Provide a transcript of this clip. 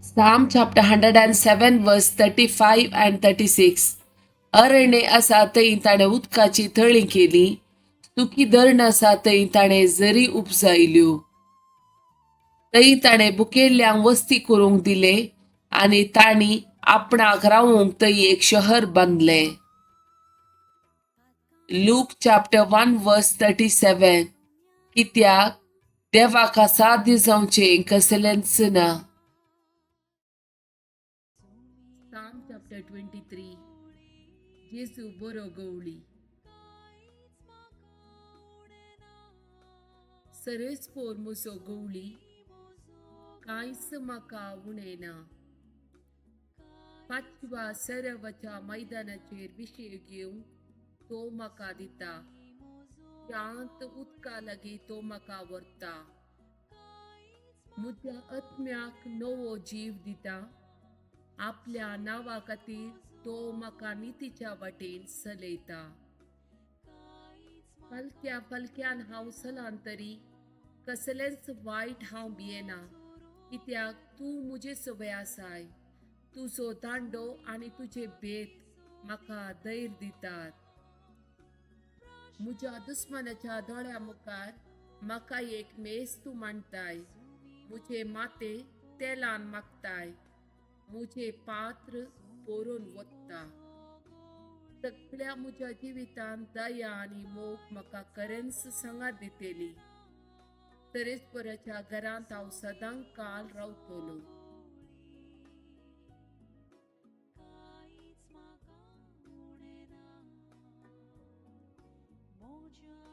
Psalm chapter 107 verse 35 and 36. अरण्य आसा थंय ताणें उदकाची तळी केली, सुकी धरण आसा थंय ताणें जरी उपजायल्यो. थंय ताणें बुकेल्ल्यांक वस्ती करूंक दिले आनी तांणी आपणाक रावूंक थंय एक शहर बांदलें. Luke chapter 1 verse 37. कित्याक देवाक असाध्य जावचें कसलेंच ना. Psalm chapter 23. जेजू बरो गवळी. सरेस्पोर म्हजो गवळी, कांयच म्हाका उणें ना. पाचव्या सरवाच्या मैदानाचेर विशय घेवंक तो म्हाका दिता, शांत उदका लागीं तो म्हाका व्हरता. म्हज्या आत्म्याक नवो जीव दिता, आपल्या नांवा खातीर तो म्हाका नितीच्या वाटेन चलयता. फालक्या फालक्यान हांव सलांतरी, कसलेंच वायट हांव भियेना, कित्याक तूं म्हजे सवय आसाय. तुजो दांडो आनी तुजे भेद म्हाका धैर्य दितात. म्हज्या दुस्मानाच्या दोळ्या मुखार म्हाका एक मेज तूं मांडटाय, म्हजें माथें तेलान मागताय, म्हजें पात्र भरून वता. सगळ्या म्हज्या जिवितांत दया आनी मोग म्हाका खरेंच सांगात दितली. तरेस्पराच्या घरांत हांव सदां काल रावतलो. म्हज्या